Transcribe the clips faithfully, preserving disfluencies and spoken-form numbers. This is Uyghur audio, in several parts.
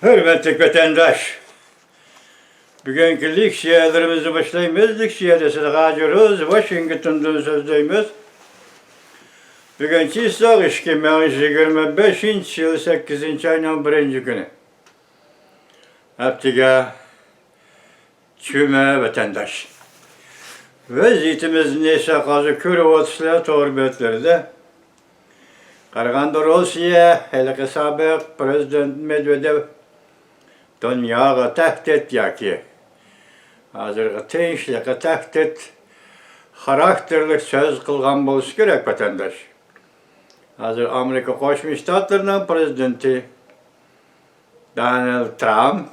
ھۆرمەتلىك ۋەتەنداش، بۈگۈنكى لېكسىيەلىرىمىزنى باشلايمىز. لېكسىيەدە سىلەرگە ھاجى روز ۋاشىنگتوندىن سۆزلەيمىز. بۈگۈن چىسلاق ئىككى مىڭ يىگىرمە بەشىنچى يىل سەككىزىنچى ئاينىڭ بىرىنچى كۈنى. ھەپتىگە جۈمە ۋەتەنداش. ۋەزىيىتىمىزنى سىلەر ھازىر كۆرۈۋاتىسىلەر تور بەتلىرىدە. قارىغاندا روسىيە ھېلىقى سابىق پىرېزىدېنت مېدۋېدېۋ دۇنياغا تەھدىت ياكى ھازىرقى تىنچلىققا تەھدىت خاراكتېرلىك سۆز قىلغان بولسا كېرەك، ۋەتەنداش. ھازىر ئامېرىكا قوشما شتاتلىرىنىڭ پىرېزىدېنتى دونالد ترامپ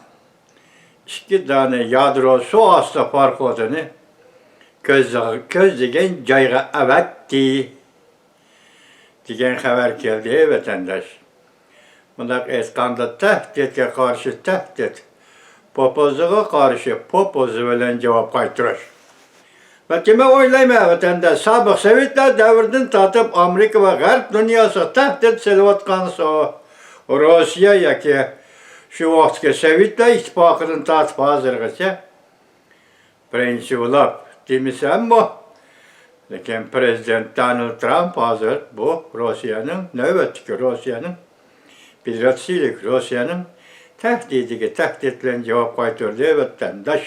ئىككى دانە يادرو سۇ ئاستى پاراخوتىنى كۆز-، كۆزلىگەن جايغا ئەۋەتتى، دېگەن خەۋەر كەلدى، ۋەتەنداش. مۇنداق ئېيتقاندا، تەھدىتكە قارشى تەھدىت، پوپوزىغا قارشى پوپوزى بىلەن جاۋاب قايتۇرۇش. بەلكى مەن ئويلايمەن، ۋەتەنداش، سابىق سوۋېتلار دەۋرىدىن تارتىپ ئامېرىكا ۋە غەرب دۇنياسىغا تەھدىت سېلىۋاتقان سو-، روسىيە ياكى شۇ ۋاقىتتىكى سوۋېتلار ئىتتىپاقىدىن تارتىپ ھازىرغىچە بىرىنچى بولۇپ دېمىسەممۇ، لېكىن پىرېزىدېنت دونالد ترامپ ھازىر بۇ روسىيەنىڭ، نۆۋەتتىكى روسىيەنىڭ، فېدېراتسىيىلىك روسىيەنىڭ تەھدىتىگە تەھدىت بىلەن جاۋاب قايتۇردى، ۋەتەنداش.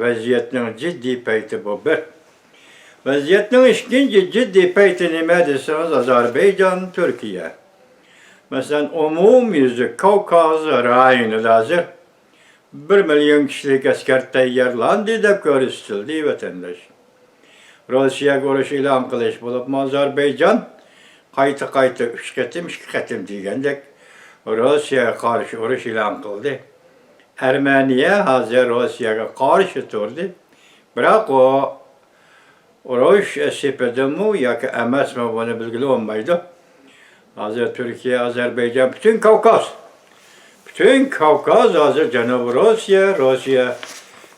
ۋەزىيەتنىڭ جىددىي پەيتى بۇ بىر. ۋەزىيەتنىڭ ئىككىنچى جىددىي پەيتى نېمە دېسىڭىز، ئازەربەيجان، تۈركىيە. مەسىلەن، ئومۇميۈزلۈك كاۋكاز رايونىدا ھازىر بىر مىليون كىشىلىك ئەسكەر تەييارلاندى دەپ كۆرسىتىلدى، ۋەتەنداش. روسىيەگە ئۇرۇش ئېلان قىلىش، بولۇپمۇ ئازەربەيجان قايتا-قايتا ئۈچ قېتىم، ئىككى قېتىم دېگەندەك روسىيەگە قارشى ئۇرۇش ئېلان قىلدى. ئەرمېنىيە ھازىر روسىيەگە قارشى تۇردى. بىراق ئۇ ئۇرۇش سېپىدىمۇ ياكى ئەمەسمۇ، بۇنى بىلگىلى بولمايدۇ. ھازىر تۈركىيە، ئازەربەيجان، پۈتۈن كاۋكاز، پۈتۈن كاۋكاز ھازىر جەنۇبىي روسىيە، روسىيە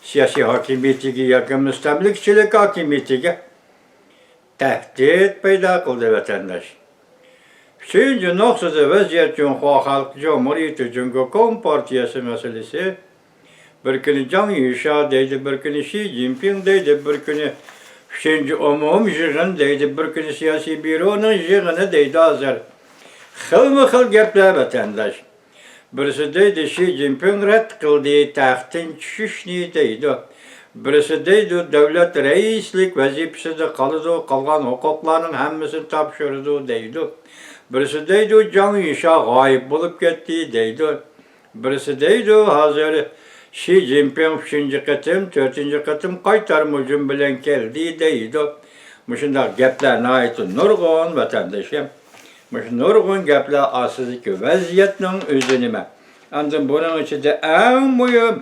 سىياسىي ھاكىمىيىتىگە ياكى مۇستەملىكىچىلىك ھاكىمىيىتىگە تەھدىت پەيدا قىلدى، ۋەتەنداش. ئۈچىنچى نۇقتىدا، ۋەزىيەت جۇڭخۇا خەلق جۇمھۇرىيىتى جۇڭگو كومپارتىيەسى مەسىلىسى. بىر كۈنى جاڭ يۈشيا دەيدۇ، بىر كۈنى شى جىنپىڭ دەيدۇ، بىر كۈنى ئۈچىنچى ئومۇمىي يىغىن دەيدۇ، بىر كۈنى سىياسىي بيۇرونىڭ يىغىنى دەيدۇ ھازىر. خىلمۇ خىل گەپلەر، ۋەتەنداش. بىرسى دەيدۇ، شى جىنپىڭ رەت قىلدى تەختتىن چۈشۈشنى دەيدۇ. بىرسى دەيدۇ، دۆلەت رەئىسلىك ۋەزىپىسىدە قالىدۇ، قالغان ھوقۇقلارنىڭ ھەممىسىنى تاپشۇرىدۇ دەيدۇ. بىرسى دەيدۇ، جاڭ يۈشيا غايىب بولۇپ كەتتى دەيدۇ. بىرسى دەيدۇ، ھازىر شى جىنپىڭ ئۈچىنچى قېتىم، تۆتىنچى قېتىم قايتارما ھۇجۇم بىلەن كەلدى دەيدۇ. مۇشۇنداق گەپلەر ناھايىتى نۇرغۇن، ۋەتەندىشىم. مۇشۇ نۇرغۇن گەپلەر ئاستىدىكى ۋەزىيەتنىڭ ئۆزى نېمە؟ ئاندىن بۇنىڭ ئىچىدە ئەڭ مۇھىم،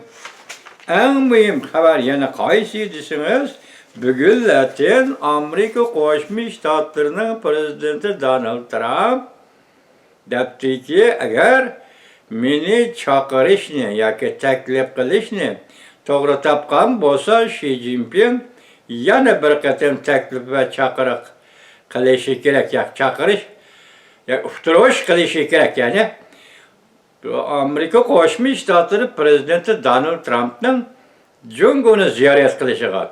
ئەڭ مۇھىم خەۋەر يەنە قايسى دېسىڭىز، بۈگۈنلەتىن ئامېرىكا قوشما شتاتلىرىنىڭ پىرېزىدېنتى دونالد ترامپ دەپتىكى، ئەگەر مېنى چاقىرىشنى ياكى تەكلىپ قىلىشنى توغرا تاپقان بولسا، شى جىنپىڭ يەنە بىر قېتىم تەكلىپ ۋە چاقىرىق قىلىشى كېرەك، ياكى چاقىرىش، ياكى ئۇقتۇرۇش قىلىشى كېرەك. يەنى ئامېرىكا قوشما شتاتلىرى پىرېزىدېنتى دونالد ترامپنىڭ جۇڭگونى زىيارەت قىلىشىغا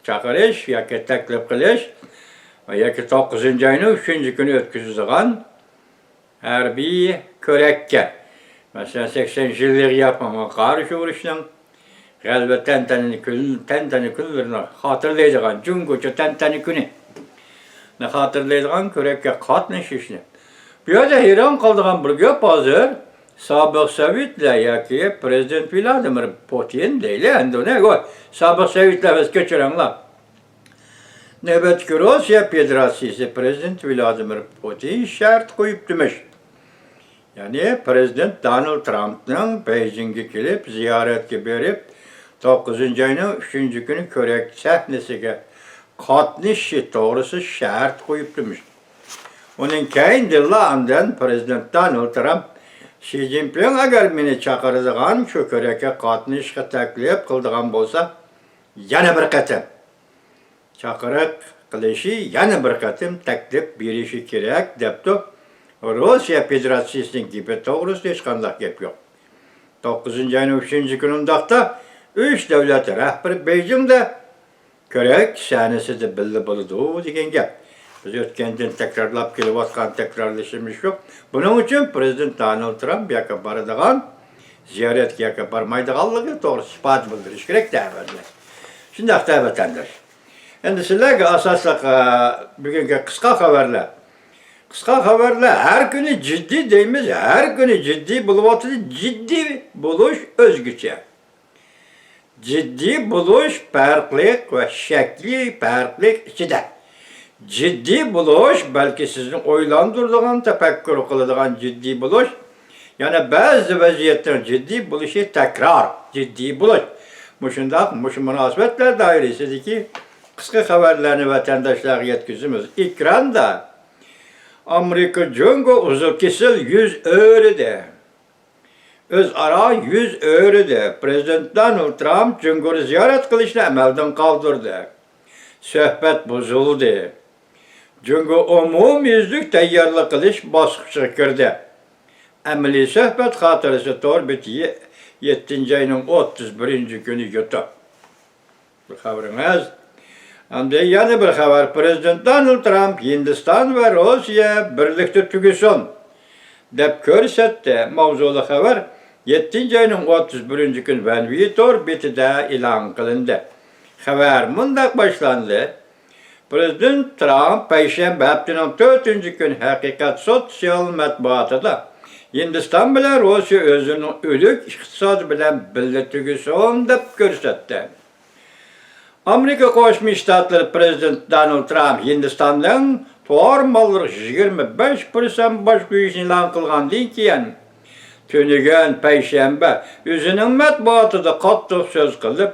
چاقىرىش ياكى تەكلىپ قىلىش ياكى توققۇزىنچى ئاينىڭ ئۈچىنچى كۈنى ئۆتكۈزىدىغان ھەربىي كۆرەككە، مەسىلەن، سەكسەن يىللىقى ياپونغا قارشى ئۇرۇشنىڭ غەلىبە تەنتەنە كۈن-، تەنتەنە كۈنلىرىنى خاتىرىلەيدىغان، جۇڭگوچە تەنتەنە كۈنى خاتىرىلەيدىغان كۆرەككە قاتنىشىشنى. بۇ يەردە ھەيران قالىدىغان بىر گەپ ھازىر، سابىق سوۋېتلار ياكى پىرېزىدېنت ۋلادىمىر پۇتىن دەيلى ئەمدى ئۇنى، ھوي، سابىق سوۋېتلار ئەمەس، كەچۈرۈڭلار. نۆۋەتتىكى روسىيە فېدېراتسىيىسى پىرېزىدېنتى ۋلادىمىر پۇتىن شەرت قويۇپتىمىش. يەنى پىرېزىدېنت دونالد ترامپنىڭ بېيجىڭگە كېلىپ، زىيارەتكە بېرىپ، توققۇزىنچى ئاينىڭ ئۈچىنچى كۈنى كۆرەك سەھنىسىگە قاتنىشىشى توغرىسى شەرت قويۇپتىمىش. ئۇنىڭ كەينىدىنلا ئاندىن پىرېزىدېنت دونالد ترامپ، شى جىنپىڭ ئەگەر مېنى چاقىرىدىغان، شۇ كۆرەككە قاتنىشىشقا تەكلىپ قىلىدىغان بولسا، يەنە بىر قېتىم چاقىرىق قىلىشى، يەنە بىر قېتىم تەكلىپ بېرىشى كېرەك، دەپتۇ. روسىيە فېدېراتسىيىسىنىڭ گېپى توغرىسىدا ھېچقانداق گەپ يوق. توققۇزىنچى ئاينىڭ ئۈچىنچى كۈنى ئۇنداقتا ئۈچ دۆلەت رەھبىرى بېيجىڭدا كۆرەك سەھنىسىدە بىللە بولىدۇ دېگەن گەپ. بىز ئۆتكەندىن تەكرارلاپ كېلىۋاتقان تەكرارلىشىمىز شۇ. بۇنىڭ ئۈچۈن پىرېزىدېنت دونالد ترامپ ياكى بارىدىغان زىيارەتكە ياكى بارمايدىغانلىقى توغرىسىدا ئىپادە بىلدۈرۈش كېرەك دەۋەردى. شۇنداق دە ۋەتەنداش. ئەمدى سىلەرگە ئاساسلىق، ئە، بۈگۈنكى قىسقا خەۋەرلەر. قىسقا خەۋەرلەر ھەر كۈنى جىددىي دەيمىز، ھەر كۈنى جىددىي بولۇۋاتىدۇ، جىددىي بولۇش ئۆزگىچە. جىددىي بولۇش پەرقلىق ۋە شەكلى پەرقلىق ئىچىدە. جىددىي بولۇش بەلكى سىزنى ئويلاندۇرىدىغان، تەپەككۇر قىلىدىغان جىددىي بولۇش، يەنە بەزى ۋەزىيەتنىڭ جىددىي بولۇشى تەكرار جىددىي بولۇش. مۇشۇنداق، مۇشۇ مۇناسىۋەتلەر دائىرىسىدىكى قىسقا خەۋەرلەرنى ۋەتەنداشلارغا يەتكۈزىمىز. ئېكراندا ئامېرىكا جۇڭگو ئۇزۇل كېسىل يۈز ئۆرىدى. ئۆزئارا يۈز ئۆرىدى. پىرېزىدېنت دونالد ترامپ جۇڭگونى زىيارەت قىلىشنى ئەمەلدىن قالدۇردى. سۆھبەت بۇزۇلدى. جۇڭگو ئومۇميۈزلۈك تەييارلىق قىلىش باسقۇچىغا كىردى. ئەمەلىي سۆھبەت خاتىرىسى تور بېتى، يەتتىنچى ئاينىڭ ئوتتۇز بىرىنچى كۈنى يۇتۇپ. بىر خەۋىرىڭىز. ئەمدى يەنە بىر خەۋەر. پىرېزىدېنت دونالد ترامپ ھىندىستان ۋە روسىيە بىرلىكتە تۈگىسۇن، دەپ كۆرسەتتى. ماۋزۇلۇق خەۋەر يەتتىنچى ئاينىڭ ئوتتۇز بىرىنچى كۈنى ۋەنۋى تور بېتىدە ئېلان قىلىندى. خەۋەر مۇنداق باشلاندى. پىرېزىدېنت ترامپ پەيشەنبە ھەپتىنىڭ تۆتىنچى كۈنى ھەقىقەت سوتسىيال مەتبۇئاتىدا ھىندىستان بىلەن روسىيە ئۆزىنىڭ ئۆلۈك ئىقتىسادى بىلەن بىللە تۈگىسۇن دەپ كۆرسەتتى. ئامېرىكا قوشما شتاتلىرى پىرېزىدېنتى دونالد ترامپ ھىندىستاننىڭ تور ماللىرىغا يىگىرمە بەش پىرسەنت باج قويۇشنى ئېلان قىلغاندىن كېيىن، تۈنۈگۈن پەيشەنبە ئۆزىنىڭ مەتبۇئاتىدا قاتتىق سۆز قىلىپ،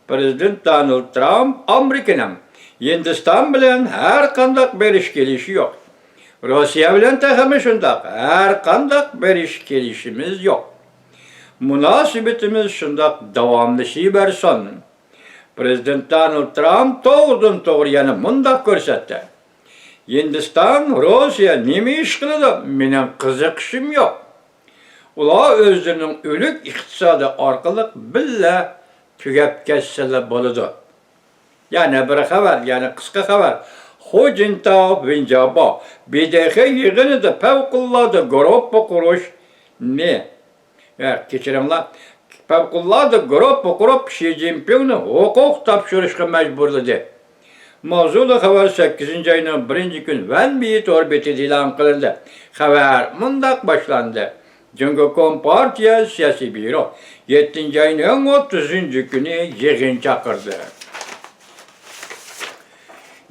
پىرېزىدېنت دونالد ترامپ ئامېرىكىنىڭ ھىندىستان بىلەن ھەر قانداق بېرىش كېلىشى يوق. روسىيە بىلەن تېخىمۇ شۇنداق ھەر قانداق بېرىش كېلىشىمىز يوق. مۇناسىۋىتىمىز شۇنداق داۋاملىشىۋەرسۇن. پىرېزىدېنت دونالد ترامپ توغرىدىن توغرا يەنە مۇنداق كۆرسەتتى. ھىندىستان، روسىيە نېمە ئىش قىلىدۇ؟ مېنىڭ قىزىقىشىم يوق. ئۇلار ئۆزلىرىنىڭ ئۆلۈك ئىقتىسادى ئارقىلىق بىللە تۈگەپ كەتسىلا بولىدۇ. يەنە بىر خەۋەر، يەنە قىسقا خەۋەر. خۇ جىنتاۋ، ۋېن جياباۋ، بىدېخې يىغىنىدا پەۋقۇلئاددە گۇرۇپپا قۇرۇشنى، ئە، كەچۈرۈڭلار، پەۋقۇلئاددە گۇرۇپپا قۇرۇپ، شى جىنپىڭنى ھوقۇق تاپشۇرۇشقا مەجبۇرلىدى. ماۋزۇلۇق خەۋەر سەككىزىنچى ئاينىڭ بىرىنچى كۈنى ۋەنبى تور بېتىدە ئېلان قىلىندى. خەۋەر مۇنداق باشلاندى. جۇڭگو كومپارتىيە سىياسىي بيۇرو يەتتىنچى ئاينىڭ ئوتتۇزىنچى كۈنى يىغىن چاقىردى.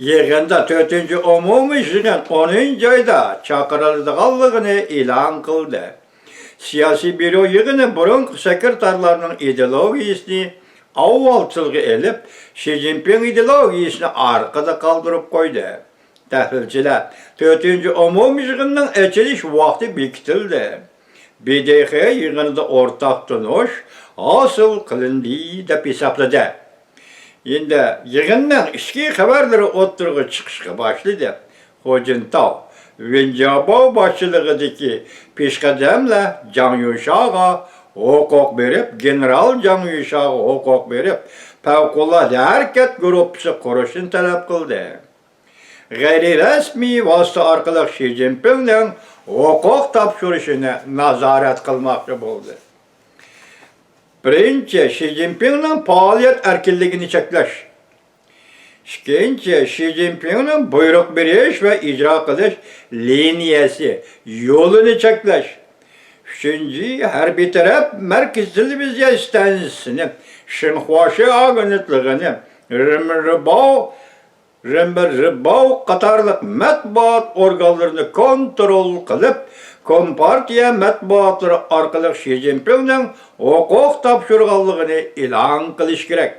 يىغىندا تۆتىنچى ئومۇمىي يىغىن ئونىنچى ئايدا چاقىرىلىدىغانلىقىنى ئېلان قىلدى. سىياسىي بيۇرو يىغىنى بۇرۇنقى سېكرېتارلارنىڭ ئىدېئولوگىيىسىنى ئاۋۋال تىلغا ئېلىپ، شى جىنپىڭ ئىدېئولوگىيىسىنى ئارقىدا قالدۇرۇپ قويدى. تەھلىلچىلەر، تۆتىنچى ئومۇمىي يىغىننىڭ ئېچىلىش ۋاقتى بېكىتىلدى. بىدېخې يىغىنىدا ئورتاق تونۇش ھاسىل قىلىندى، دەپ ھېسابلىدى. ئەمدى يىغىننىڭ ئىچكى خەۋەرلىرى ئوتتۇرىغا چىقىشقا باشلىدى. خۇ جىنتاۋ، ۋېن جياباۋ باشچىلىقىدىكى پېشقەدەملەر جاڭ يۈشاغا ھوقۇق بېرىپ، گېنېرال جاڭ يۈشاغا ھوقۇق بېرىپ، پەۋقۇلئاددە ھەرىكەت گۇرۇپپىسى قۇرۇشنى تەلەپ قىلدى. غەيرىي رەسمىي ۋاسىتە ئارقىلىق شى جىنپىڭنىڭ ھوقۇق تاپشۇرۇشىنى نازارەت قىلماقچى بولدى. بىرىنچى، شى جىنپىڭنىڭ پائالىيەت ئەركىنلىكىنى چەكلەش. ئىككىنچى، شى جىنپىڭنىڭ بۇيرۇق بېرىش ۋە ئىجرا قىلىش لىنىيەسى، يولىنى چەكلەش. ئۈچىنچى، ھەربىي تەرەپ مەركىزىي تېلېۋىزىيە ئىستانسىسىنى، شىنخۇا شى ئاگېنتلىقىنى، رېنبېرباۋ رېنبېرباۋ قاتارلىق مەتبۇئات ئورگانلىرىنى كونترول قىلىپ، كومپارتىيە مەتبۇئاتلىرى ئارقىلىق شى جىنپىڭنىڭ ھوقۇق تاپشۇرغانلىقىنى ئېلان قىلىش كېرەك.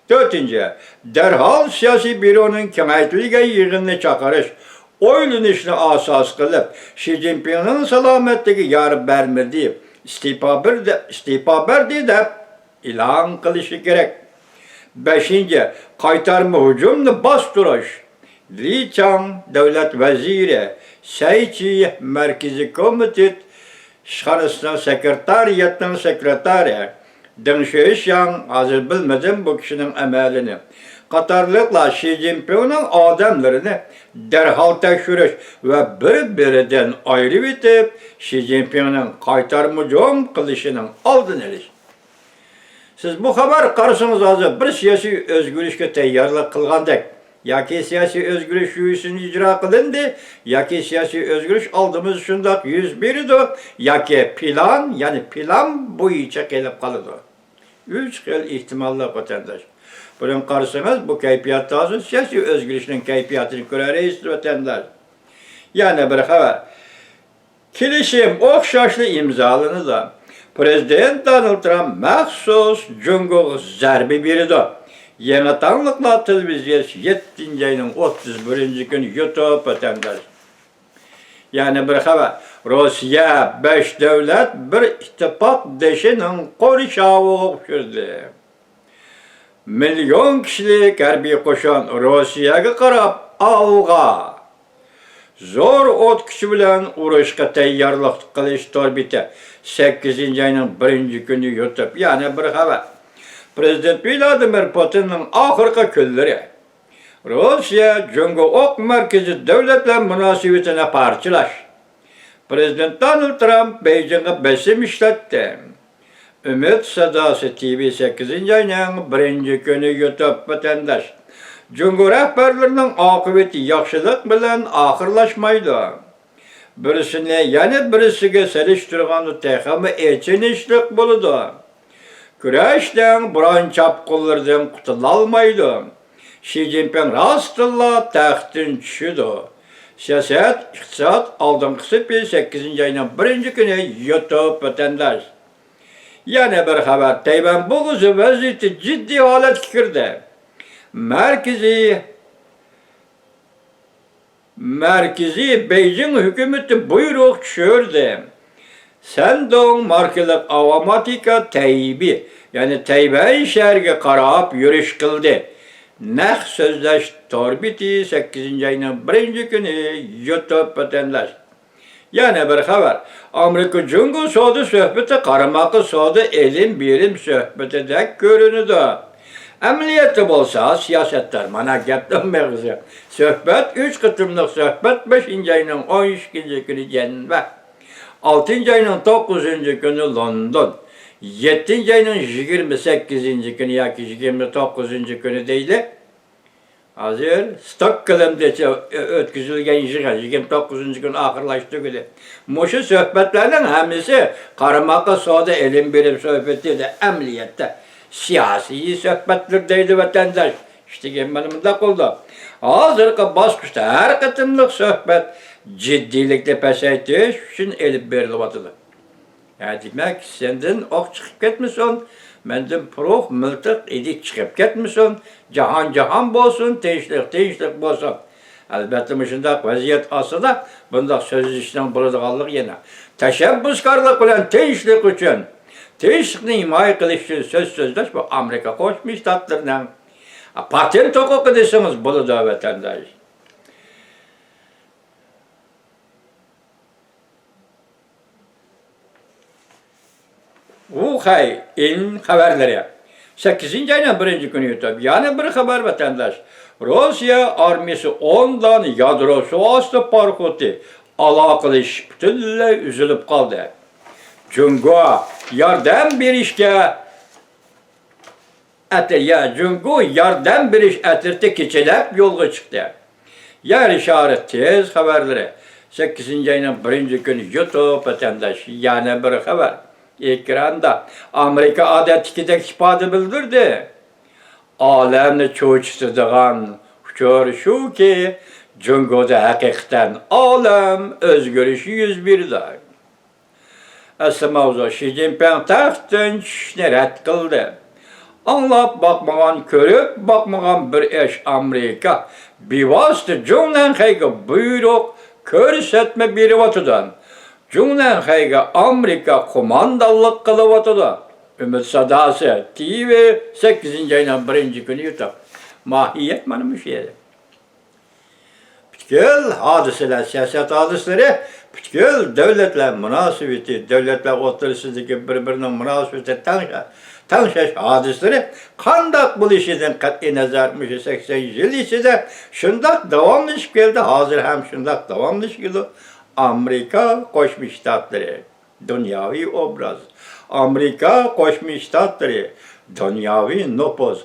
تۆتىنچى، دەرھال سىياسىي بيۇرونىڭ كېڭەيتىلگەن يىغىنىنى چاقىرىش، ئويلىنىشنى ئاساس قىلىپ، شى جىنپىڭنىڭ سالامەتلىكىگە يار بەرمىدى، ئىستېپا بەردى، ئىستېپا بەردى دەپ ئېلان قىلىشى كېرەك. بەشىنچى، قايتارما ھۇجۇمنى باستۇرۇش. لى چاڭ دۆلەت ۋەزىرى، سەي چى مەركىزىي كومىتېت ئىشخانىسىنىڭ سېكرېتارىيەتنىڭ سېكرېتارى دېڭ شۆشياڭ، ھازىر بىلمىدىم بۇ كىشىنىڭ ئەمەلىنى، قاتارلىقلار شى جىنپىڭنىڭ ئادەملىرىنى دەرھال تەكشۈرۈش ۋە بىر-بىرىدىن ئايرىۋېتىپ، شى جىنپىڭنىڭ قايتارما ھۇجۇم قىلىشىنىڭ ئالدىنى ئېلىش. سىز بۇ خەۋەر قارىسىڭىز، ھازىر بىر سىياسىي ئۆزگىرىشكە تەييارلىق قىلغاندەك. ياكى سىياسىي ئۆزگىرىش يۈزىسىدىن ئىجرا قىلىندى، ياكى سىياسىي ئۆزگىرىش ئالدىمىزدا شۇنداق يۈز بېرىدۇ، ياكى پىلان، يەنى پىلان بويىچە قېلىپ قالىدۇ. ئۈچ خىل ئېھتىماللىق، ۋەتەنداش. بۇنى قارىسىڭىز، بۇ كەيپىياتتا ھازىر سىياسىي ئۆزگىرىشنىڭ كەيپىياتىنى كۆرەلەيسىز، ۋەتەنداش. يەنە بىر خەۋەر. كېلىشىم ئوخشاشلا ئىمزالىنىدۇ. پىرېزىدېنت دونالد ترامپ مەخسۇس جۇڭگوغا زەربە بېرىدۇ. يېڭى تاڭلىقلار تېلېۋىزىيەسى، يەتتىنچى ئاينىڭ ئوتتۇز بىرىنچى كۈنى يۇتۇپ ئۆتەمداش. يەنە بىر خەۋەر. روسىيە بەش دۆلەت بىر ئىتتىپاقدىشىنىڭ قورشاۋىغا ئۇچرىدى. مىليون كىشىلىك ھەربىي قوشۇن روسىيەگە قاراپ ئالغا. زور ئوت كۈچى بىلەن ئۇرۇشقا تەييارلىق قىلىش تور بېتى، سەككىزىنچى ئاينىڭ بىرىنچى كۈنى يۇتۇپ. يەنە بىر خەۋەر. پىرېزىدېنت ۋلادىمىر پۇتىننىڭ ئاخىرقى كۈنلىرى. روسىيە جۇڭگو ئوق مەركىزى دۆلەتلەر مۇناسىۋىتىنى پارچىلاش. پىرېزىدېنت دونالد ترامپ بېيجىڭغا بېسىم ئىشلەتتى. ئۈمىد ساداسى تىۋى، سەككىزىنچى ئاينىڭ بىرىنچى كۈنى يۇتۇپ، ۋەتەنداش. جۇڭگو رەھبەرلىرىنىڭ ئاقىۋىتى ياخشىلىق بىلەن ئاخىرلاشمايدۇ. بىرسىنى يەنە بىرسىگە سېلىشتۇرغاندا تېخىمۇ ئېچىنىشلىق بولىدۇ. كۈرەشتىن بوران چاپقۇنلىرىدىن قۇتۇلالمايدۇ. شى جىنپىڭ راستتىنلا تەختتىن چۈشىدۇ. سىياسەت، ئىقتىساد، ئالدىنقى سېپى، سەككىزىنچى ئاينىڭ بىرىنچى كۈنى يۇتۇپ، ۋەتەنداش. يەنە بىر خەۋەر، تەيۋەن بوغۇزى ۋەزىيىتى جىددىي ھالەتكە كىردى. مەركىزىي مەركىزىي بېيجىڭ ھۆكۈمىتى بۇيرۇق چۈشۈردى. سەندۇڭ ماركىلىق ئاۋاماتىكا تەيبى، يەنى تەيۋەن شەھىرىگە قاراپ يۈرۈش قىلدى. نەق سۆزلەش تور بېتى، سەككىزىنچى ئاينىڭ بىرىنچى كۈنى يۇتۇپ، ۋەتەنداش. يەنە بىر خەۋەر. ئامېرىكا جۇڭگو سودا سۆھبىتى قارىماققا سودا ئېلىم بېرىم سۆھبىتىدەك كۆرۈنىدۇ. ئەمەلىيەتتە بولسا سىياسەتدار، مانا گەپنىڭ مېغىزى. سۆھبەت، ئۈچ قېتىملىق سۆھبەت بەشىنچى ئاينىڭ ئون ئىككىنچى كۈنى جەنۋە، ئالتىنچى ئاينىڭ توققۇزىنچى كۈنى لوندون، يەتتىنچى ئاينىڭ يىگىرمە سەككىزىنچى كۈنى ياكى يىگىرمە توققۇزىنچى كۈنى دەيلى. ھازىر ستوكگولمدىچە ئۆتكۈزۈلگەن يىغىن يىگىرمە توققۇزىنچى كۈنى ئاخىرلاشتى تۈگىدى. مۇشۇ سۆھبەتلەرنىڭ ھەممىسى قارىماققا سودا ئېلىم بېرىم سۆھبىتى ئىدى. ئەمەلىيەتتە سىياسىي سۆھبەتلەر دەيدۇ ۋەتەنداش. ئىش دېگەن مانا مۇنداق بولىدۇ. ھازىرقى باسقۇچتا ھەر قېتىملىق سۆھبەت جىددىيلىكنى پەسەيتىش ئۈچۈن ئېلىپ بېرىلىۋاتىدۇ. ھە، دېمەك، سەندىن ئوق چىقىپ كەتمىسۇن، مەندىن پۇرۇق، مىلتىق، ئىدىك چىقىپ كەتمىسۇن، جاھان جاھان بولسۇن، تىنچلىق تىنچلىق بولسۇن. ئەلۋەتتە، مۇشۇنداق ۋەزىيەت ئاستىدا بۇنداق سۆزلىشىشنىڭ بولىدىغانلىقى يەنە تەشەببۇسكارلىق بىلەن تىنچلىق ئۈچۈن، تىنچلىقنى ھىمايە قىلىش ئۈچۈن سۆز سۆزلەش، بۇ ئامېرىكا قوشما شتاتلىرىنىڭ پاتېنت ھوقۇقى دېسىڭىز بولىدۇ، ۋەتەنداش. ۋۇخەي ئىن خەۋەرلىرى. سەككىزىنچى ئاينىڭ بىرىنچى كۈنى يۇتۇپ، يەنە بىر خەۋەر، ۋەتەنداش. روسىيە ئارمىيىسى ئون دانە يادرو سۇ ئاستى پاراخوتى ئالاقىلىشىش پۈتۈنلەي ئۈزۈلۈپ قالدى. جۇڭگو ياردەم بېرىشكە ئەتە-، يا، جۇڭگو ياردەم بېرىش ئەترىتى كېچىلەپ يولغا چىقتى. يەر شارى تېز خەۋەرلىرى. سەككىزىنچى ئاينىڭ بىرىنچى كۈنى يۇتۇپ، ۋەتەنداش، يەنە بىر خەۋەر. ئېكراندا ئامېرىكا ئادەتتىكىدەك ئىپادە بىلدۈردى. ئالەمنى چۆچۈتىدىغان ئۇچۇر شۇكى، جۇڭگودا ھەقىقەتەن ئالەم ئۆزگىرىشى يۈز بېرىدۇ. ئەسلى ماۋزۇ، شى جىنپىڭ تەختتىن چۈشۈشنى رەت قىلدى. ئاڭلاپ باقمىغان، كۆرۈپ باقمىغان بىر ئىش، ئامېرىكا بىۋاسىتە جۇڭنەنخەيگە بۇيرۇق، كۆرسەتمە بېرىۋاتىدۇ. جۇڭنەنخەيگە ئامېرىكا قوماندانلىق قىلىۋاتىدۇ. ئۈمىد ساداسى، تىۋى، سەككىزىنچى ئاينىڭ بىرىنچى كۈنى يۇتۇپ. ماھىيەت مانا مۇشۇ يەردە. پۈتۈن پۈتكۈل ھادىسىلەر، سىياسەت ھادىسىلىرى، پۈتكۈل دۆلەتلەر مۇناسىۋىتى، دۆلەتلەر ئوتتۇرىسىدىكى بىر-بىرىنىڭ مۇناسىۋىتى تەڭشە-، تەڭشەش ھادىسىلىرى قانداق بولۇشىدىن قەتئىينەزەر، مۇشۇ سەكسەن يىل ئىچىدە شۇنداق داۋاملىشىپ كەلدى، ھازىر ھەم شۇنداق داۋاملىشىپ كېلىدۇ. ئامېرىكا قوشما شتاتلىرى، دۇنياۋى ئوبراز. ئامېرىكا قوشما شتاتلىرى، دۇنياۋى نوپۇز.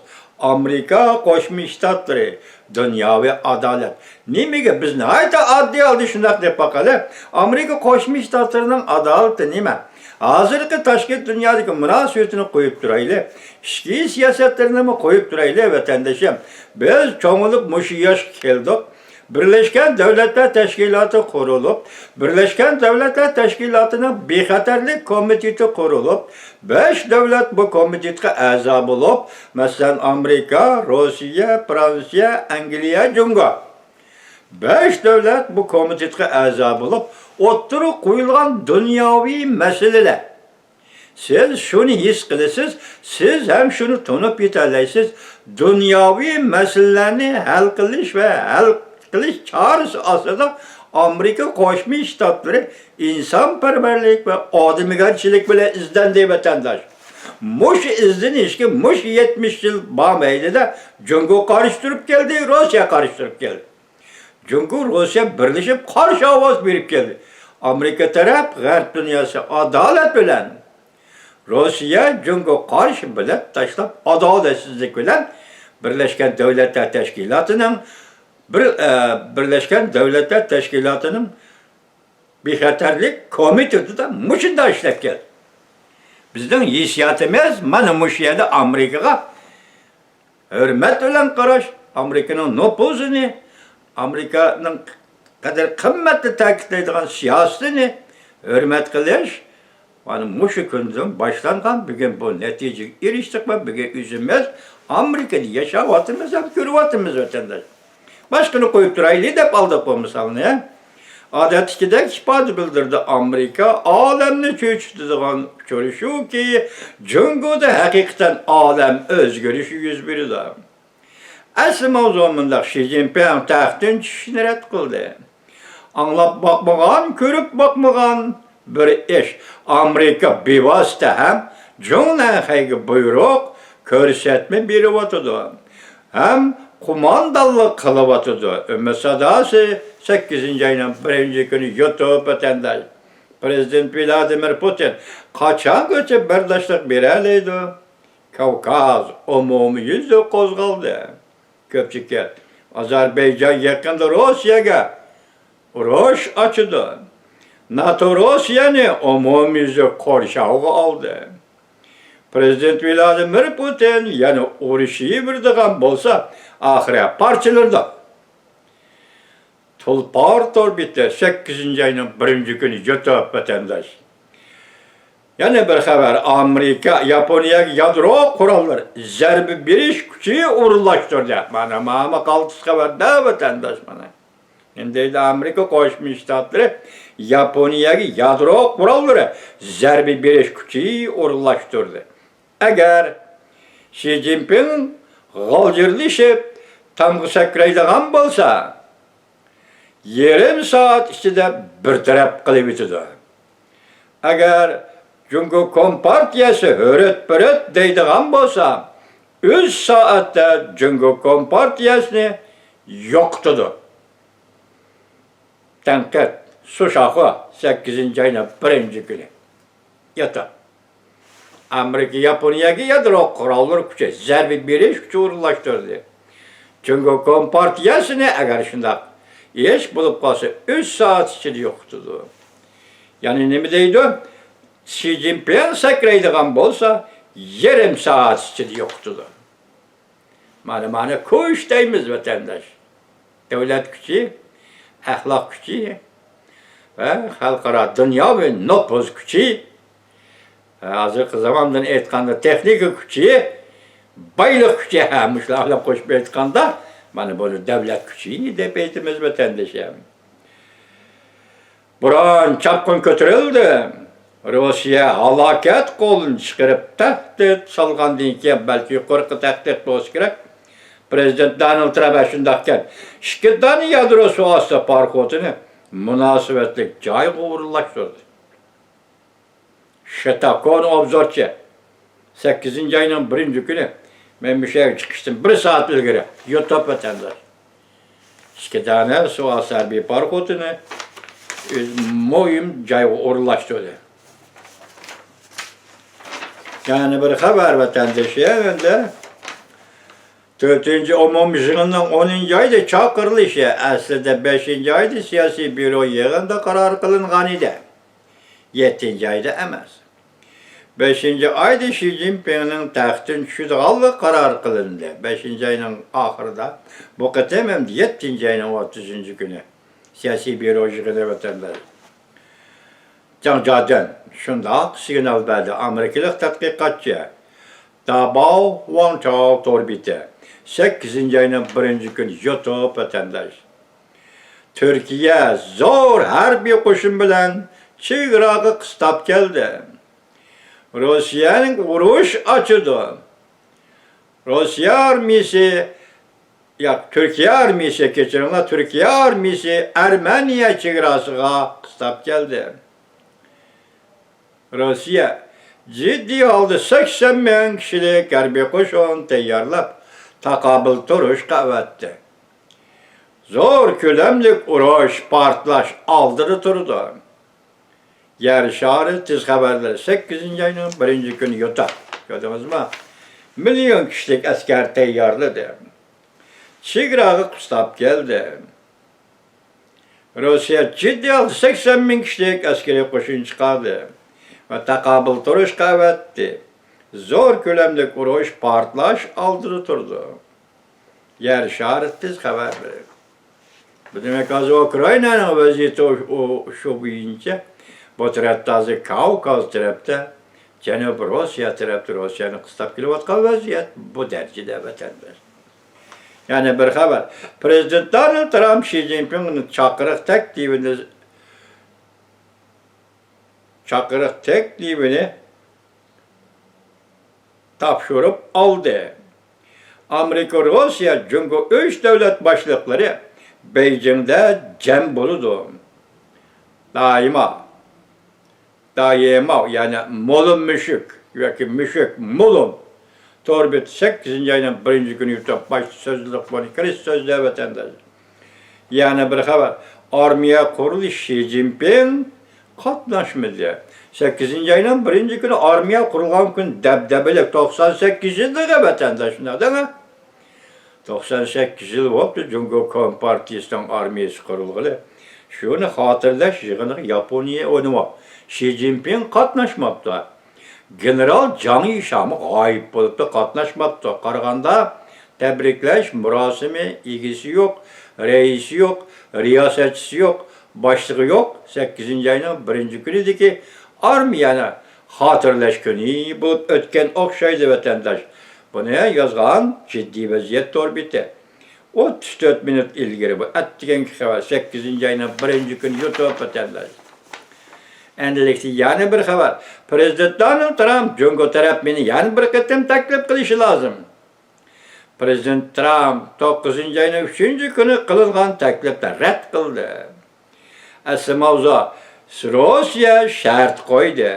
ئامېرىكا قوشما شتاتلىرى، دۇنياۋى ئادالەت. نېمىگە بىز ناھايىتى ئاددىي ھالدا شۇنداق دەپ باقايلى. ئامېرىكا قوشما شتاتلىرىنىڭ ئادالىتى نېمە؟ ھازىرقى تاشقى دۇنيادىكى مۇناسىۋىتىنى قويۇپ تۇرايلى. ئىچكى سىياسەتلىرىنىمۇ قويۇپ تۇرايلى، ۋەتەندىشىم. بىز چوڭىيىپ مۇشۇ ياشقا كەلدۇق. بىرلەشكەن دۆلەتلەر تەشكىلاتى قۇرۇلۇپ، بىرلەشكەن دۆلەتلەر تەشكىلاتىنىڭ بىخەتەرلىك كومىتېتى قۇرۇلۇپ، بەش دۆلەت بۇ كومىتېتقا ئەزا بولۇپ، مەسىلەن، ئامېرىكا، روسىيە، فرانسىيە، ئەنگلىيە، جۇڭگو. بەش دۆلەت بۇ كومىتېتقا ئەزا بولۇپ، ئوتتۇرىغا قويۇلغان دۇنياۋى مەسىلىلەر. سىز شۇنى ھېس قىلىسىز، سىز ھەم شۇنى تونۇپ يېتەلەيسىز. دۇنياۋى مەسىلىلەرنى ھەل قىلىش ۋە ھەل قىلىش چارىسى ئاستىدا ئامېرىكا قوشما شتاتلىرى ئىنسانپەرۋەرلىك ۋە ئادىمىگەرچىلىك بىلەن ئىزدەندى، ۋەتەنداش. مۇشۇ ئىزدىنىشكە مۇشۇ يەتمىش يىل بار مەيلىدە جۇڭگو قارشى تۇرۇپ كەلدى، روسىيە قارشى تۇرۇپ كەلدى. جۇڭگو، روسىيە بىرلىشىپ قارشى ئاۋاز بېرىپ كەلدى. ئامېرىكا تەرەپ غەرب دۇنياسى ئادالەت بىلەن، روسىيە جۇڭگو قارشى بېلەت تاشلاپ ئادالەتسىزلىك بىلەن بىرلەشكەن دۆلەتلەر تەشكىلاتىنىڭ بىر، ئە، بىرلەشكەن دۆلەتلەر تەشكىلاتىنىڭ بىخەتەرلىك كومىتېتىدا مۇشۇنداق ئىشلەپ كەلدى. بىزنىڭ ھېسسىياتىمىز مانا مۇشۇ يەردە ئامېرىكىغا ھۆرمەت بىلەن قاراش، ئامېرىكىنىڭ نوپۇزىنى، ئامېرىكانىڭ قەدىر-قىممەتنى تەكىتلەيدىغان سىياسىتىنى ھۆرمەت قىلىش، مانا مۇشۇ كۈندىن باشلانغان. بۈگۈن بۇ نەتىجىگە ئېرىشتۇق ۋە بۈگۈن ئۆزىمىز ئامېرىكىدا ياشاۋاتىمىز ھەم كۆرۈۋاتىمىز، ۋەتەنداش. باشقىنى قويۇپ تۇرايلى دەپ ئالدۇق بۇ مىسالنى. ئادەتتىكىدەك ئىپادە بىلدۈردى ئامېرىكا، ئالەمنى چۆچۈتىدىغان ئۇچۇر شۇكى، جۇڭگودا ھەقىقەتەن ئالەم ئۆزگىرىشى يۈز بېرىدۇ. ئەسلى ماۋزۇ مۇنداق، شى جىنپىڭ تەختتىن چۈشۈشنى رەت قىلدى. ئاڭلاپ باقمىغان، كۆرۈپ باقمىغان بىر ئىش. ئامېرىكا بىۋاسىتە ھەم جۇڭ لەنخەيگە بۇيرۇق، كۆرسەتمە بېرىۋاتىدۇ ھەم قوماندانلىق قىلىۋاتىدۇ. ئۈمىد ساداسى، سەككىزىنچى ئاينىڭ بىرىنچى كۈنى يۇتۇپ، ۋەتەنداش. پىرېزىدېنت ۋلادىمىر پۇتىن قاچانغىچە بەرداشلىق بېرەلەيدۇ؟ كاۋكاز ئومۇميۈزلۈك قوزغالدى. كۆپچىكىت، ئازەربەيجان يېقىندا روسىيەگە ئۇرۇش ئاچىدۇ. ناتو روسىيەنى ئومۇميۈزلۈك قورشاۋغا ئالدى. پىرېزىدېنت ۋلادىمىر پۇتىن يەنە ئۇرۇشۇۋېرىدىغان بولسا، ئاخىرى پارچىلىنىدۇ. تۇلپار تور بېتى، سەككىزىنچى ئاينىڭ بىرىنچى كۈنى يۇتۇپ، ۋەتەنداش. يەنە بىر خەۋەر، ئامېرىكا ياپونىيەگە يادرو قوراللىرى زەربە بېرىش كۈچى ئورۇنلاشتۇردى. مانا، مانا قالتىس خەۋەردە، ۋەتەنداش، مانا. نېمە دەيدۇ؟ ئامېرىكا قوشما شتاتلىرى ياپونىيەگە يادرو قوراللىرى زەربە بېرىش كۈچى ئورۇنلاشتۇردى. ئەگەر شى جىنپىڭ غالجىرلىشىپ تامغا سەكرەيدىغان بولسا، يېرىم سائەت ئىچىدە بىر تەرەپ قىلىۋېتىدۇ. ئەگەر جۇڭگو كومپارتىيەسى ھۆرۈت-پۆرۈت دەيدىغان بولسا، ئۈچ سائەتتە جۇڭگو كومپارتىيەسىنى يوقىتىدۇ. تەنقىد، سۇشاخۇ، سەككىزىنچى ئاينىڭ بىرىنچى كۈنى. ياتاق. ئامېرىكا ياپونىيەگە يادرو قوراللىرى كۈچى زەربە بېرىش كۈچى ئورۇنلاشتۇردى. جۇڭگو كومپارتىيەسىنى ئەگەر شۇنداق ئىش بولۇپ قالسا، ئۈچ سائەت ئىچىدە يوقىتىدۇ. يەنى نېمە دەيدۇ؟ شى جىنپىڭ سەكرەيدىغان بولسا، يېرىم سائەت ئىچىدە يوقىتىدۇ. مانا، مانا كۈچ دەيمىز، ۋەتەنداش. دۆلەت كۈچى، ئەخلاق كۈچى ۋە خەلقئارا دۇنياۋى نوپۇز كۈچى، ھازىرقى زاماندىن ئېيتقاندا تېخنىكا كۈچى، بايلىق كۈچى، ھە، مۇشۇلار بىلەن قوشۇپ ئېيتقاندا، مانا بۇنى دۆلەت كۈچى دەپ ئېيتىمىز، ۋەتەندىشىم. بوران، چاپقۇن كۆتۈرۈلدى. روسىيە ھالاكەت قولىنى چىقىرىپ تەھدىت سالغاندىن كېيىن، بەلكى يۇقىرىقى تەھدىت بولسا كېرەك، پرېزىدېنت دونالد ترامپ ئەشۇنداقكەن، ئىككى دانە يادرو سۇ ئاستى پاراخوتىنى مۇناسىۋەتلىك جايغا ئورۇنلاشتۇردى. شتاكون ئوبزورچى. سەككىزىنچى ئاينىڭ بىرىنچى كۈنى مەن مۇشۇ يەرگە چىقىشتىن بىر سائەت ئىلگىرى يۇتۇپ ۋەتەنداش. ئىككى دانە سۇ ئاستى ھەربىي پاراخوتىنى ئۆز مۇھىم جايغا ئورۇنلاشتۇردى. يەنە بىر خەۋەر ۋەتەندىشى ئەمدى. تۆتىنچى ئومۇمىي يىغىننىڭ ئونىنچى ئايدا چاقىرىلىشى ئەسلىدە بەشىنچى ئايدا سىياسىي بيۇرو يىغىنىدا قارار قىلىنغان ئىدى. يەتتىنچى ئايدا ئەمەس. بەشىنچى ئايدا شى جىنپىڭنىڭ تەختتىن چۈشىدىغانلىقى قارار قىلىندى. بەشىنچى ئاينىڭ ئاخىرىدا، بۇ قېتىم ھەم يەتتىنچى ئاينىڭ ئوتتۇزىنچى كۈنى سىياسىي بيۇرو يىغىنى ۋەتەنداش. جاڭ جادېن شۇنداق سىگنال بەردى. ئامېرىكىلىق تەتقىقاتچى داباۋ ۋاڭچاۋ تور بېتى سەككىزىنچى ئاينىڭ بىرىنچى كۈنى يۇتۇپ ۋەتەنداش. تۈركىيە زور ھەربىي قوشۇن بىلەن چېگراغا قىستاپ كەلدى. روسىيەنىڭ ئۇرۇش ئاچىدۇ. روسىيە ئارمىيىسى، ياق، تۈركىيە ئارمىيىسى، كەچۈرۈڭلار، تۈركىيە ئارمىيىسى ئەرمېنىيە چېگراسىغا قىستاپ كەلدى. روسىيە جىددىي ھالدا سەكسەن مىڭ كىشىلىك ھەربىي قوشۇن تەييارلاپ، تاقابىل تۇرۇشقا ئەۋەتتى. زور كۆلەملىك ئۇرۇش، پارتلاش ئالدىدا تۇرىدۇ. يەر شارى تېز خەۋەرلىرى سەككىزىنچى ئاينىڭ بىرىنچى كۈنى يۇتۇپ، كۆردىڭىزمۇ؟ مىليون كىشىلىك ئەسكەر تەييارلىدى. چېگراغا قىستاپ كەلدى. روسىيە جىددىي ھالدا سەكسەن مىڭ كىشىلىك ئەسكىرىي قوشۇن چىقاردى ۋە تاقابىل تۇرۇشقا ئەۋەتتى. زور كۆلەملىك ئۇرۇش، پارتلاش ئالدىدا تۇرىدۇ. يەر شارى تېز خەۋەرلىرى. بۇ دېمەك، ھازىر ئۇكرائىنانىڭ ۋەزىيىتى ئۇ، ئۇ، شۇ بويىچە، بۇ تەرەپتە ھازىر كاۋكاز تەرەپتە، جەنۇبىي روسىيە تەرەپتە روسىيەنى قىستاپ كېلىۋاتقان ۋەزىيەت بۇ دەرىجىدە، ۋەتەنداش. يەنە بىر خەۋەر. پرېزىدېنت دونالد ترامپ شى جىنپىڭنىڭ چاقىرىق تەكلىپىنى، چاقىرىق تەكلىپىنى تاپشۇرۇپ ئالدى. ئامېرىكا، روسىيە، جۇڭگو ئۈچ دۆلەت باشلىقلىرى بېيجىڭدە جەم بولىدۇ. دائىما، دائىما، يەنى مولۇم مۈشۈك ياكى مۈشۈك مولۇم تور بېتى سەككىزىنچى ئاينىڭ بىرىنچى كۈنى يۇتۇپ باشتا سۆزلىدۇق بۇنى، كىرىش سۆزلە ۋەتەنداش. يەنە بىر خەۋەر. ئارمىيە قۇرۇلۇشى شى جىنپىڭ قاتناشمىدى. سەككىزىنچى ئاينىڭ بىرىنچى كۈنى ئارمىيە قۇرۇلغان كۈن دەبدەبىلىك توقسان سەككىز يىللىقى ۋەتەنداش، شۇنداق دەڭە. توقسان سەككىز يىل بوپتۇ جۇڭگو كومپارتىيىسىنىڭ ئارمىيىسى قۇرۇلغىلى. شۇنى خاتىرىلەش يىغىنىغا ياپونىيە ئۇنۋو شى جىنپىڭ قاتناشماپتۇ. گېنېرال جاڭ يىشامۇ غايىب بولۇپتۇ، قاتناشماپتۇ. قارىغاندا، تەبرىكلەش مۇراسىمى ئىگىسى يوق، رەئىسى يوق، رىياسەتچىسى يوق، باشلىقى يوق. سەككىزىنچى ئاينىڭ بىرىنچى كۈنىدىكى ئارمىيەنى خاتىرىلەش كۈنى بولۇپ ئۆتكەن ئوخشايدۇ، ۋەتەنداش. بۇنى يازغان جىددىي ۋەزىيەت تور بېتى. ئوتتۇز تۆت مىنۇت ئىلگىرى بۇ ئەتىگەنكى خەۋەر، سەككىزىنچى ئاينىڭ بىرىنچى كۈنى يۇتۇپ ۋەتەنداش. ئەمدىلىكتە يەنە بىر خەۋەر. پرېزىدېنت دونالد ترامپ جۇڭگو تەرەپ مېنى يەنە بىر قېتىم تەكلىپ قىلىشى لازىم. پرېزىدېنت ترامپ توققۇزىنچى ئاينىڭ ئۈچىنچى كۈنى قىلىنغان تەكلىپنى رەت قىلدى. ئەسلى ماۋزۇ، روسىيە شەرت قويدى.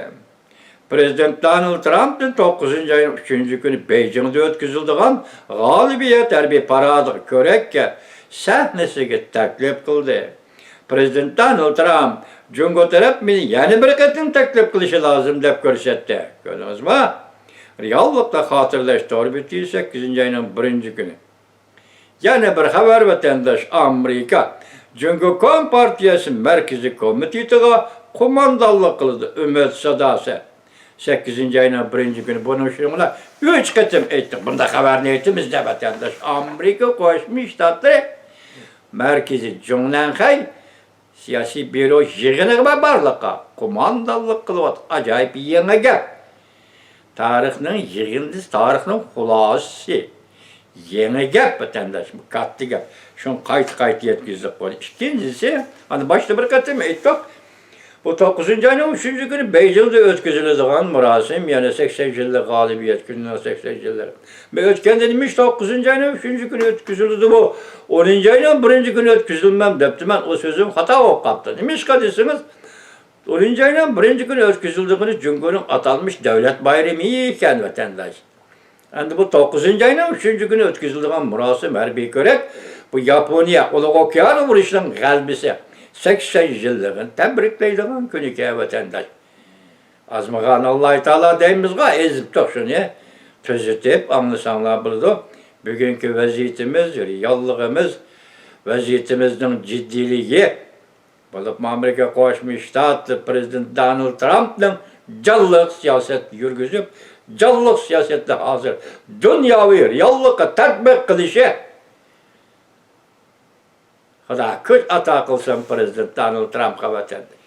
پرېزىدېنت دونالد ترامپنى توققۇزىنچى ئاينىڭ ئۈچىنچى كۈنى بېيجىڭدا ئۆتكۈزۈلىدىغان غالىبىيەت ھەربىي پارادىغا كۆرەككە سەھنىسىگە تەكلىپ قىلدى. پرېزىدېنت دونالد ترامپ جۇڭگو تەرەپ مېنى يەنە بىر قېتىم تەكلىپ قىلىشى لازىم دەپ كۆرسەتتى. كۆردىڭىزمۇ؟ رېئاللىقتا خاتىرىلەش تور بېتى سەككىزىنچى ئاينىڭ بىرىنچى كۈنى. يەنە بىر خەۋەر، ۋەتەنداش. ئامېرىكا جۇڭگو كومپارتىيەسى مەركىزىي كومىتېتىغا قوماندانلىق قىلىدۇ. ئۈمىد ساداسى. سەككىزىنچى ئاينىڭ بىرىنچى كۈنى بۇنىڭ ئۈچۈن مانا ئۈچ قېتىم ئېيتتۇق. بۇنداق خەۋەرنى ئېيتىمىز دە، ۋەتەنداش. ئامېرىكا قوشما شتاتلىرى مەركىزىي جۇڭنەنخەي سىياسىي بيۇرو يىغىنىغا بارلىققا قوماندانلىق قىلىۋاتقان ئاجايىپ يېڭى گەپ. تارىخنىڭ يىغىندىسى، تارىخنىڭ خۇلاسىسى. يېڭى گەپ، ۋەتەنداش، بۇ كاتتا گەپ. شۇنى قايتا-قايتا يەتكۈزدۇق بۇنى. ئىككىنچىسى، ئانا باشتا بىر قېتىم ئېيتتۇق. بۇ توققۇزىنچى ئاينىڭ ئۈچىنچى كۈنى بېيجىڭدا ئۆتكۈزۈلىدىغان مۇراسىم، يەنى سەكسەن يىللىق غالىبىيەت كۈنىنىڭ سەكسەن يىللىقى. مەن ئۆتكەندە نېمىش توققۇزىنچى ئاينىڭ ئۈچىنچى كۈنى ئۆتكۈزۈلىدۇ بۇ؟ ئونىنچى ئاينىڭ بىرىنچى كۈنى ئۆتكۈزۈلمەم دەپتىمەن، ئۇ سۆزۈم خاتا بولۇپ قاپتۇ. نېمىشقا دېسىڭىز، ئونىنچى ئاينىڭ بىرىنچى كۈنى ئۆتكۈزۈلىدىغىنى جۇڭگونىڭ ئاتالمىش دۆلەت بايرىمى ئىكەن، ۋەتەنداش. ئەمدى بۇ توققۇزىنچى ئاينىڭ ئۈچىنچى كۈنى ئۆتكۈزۈلىدىغان مۇراسىم ھەربىي كۆرەك، بۇ ياپونىيە ئۇلۇغ ئوكيان ئۇرۇشىنىڭ غەلىبىسى سەكسەن يىللىقىنى تەبرىكلەيدىغان كۈنىكەن، ۋەتەنداش. ئازمىغان ئاللاھ تائالا دەيمىزغا، ئېزىپ تۇق شۇنى تۈزىتىپ ئاڭلىساڭلار بولىدۇ. بۈگۈنكى ۋەزىيىتىمىز، رېئاللىقىمىز، ۋەزىيىتىمىزنىڭ جىددىيلىكى، بولۇپمۇ ئامېرىكا قوشما شتات پرېزىدېنتى دونالد ترامپنىڭ جانلىق سىياسەت يۈرگۈزۈپ، جانلىق سىياسەتنى ھازىر دۇنياۋى رېئاللىققا تەتبىق قىلىشى. خۇدا كۈچ ئاتا قىلسۇن پرېزىدېنت دونالد ترامپقا، ۋەتەنداش.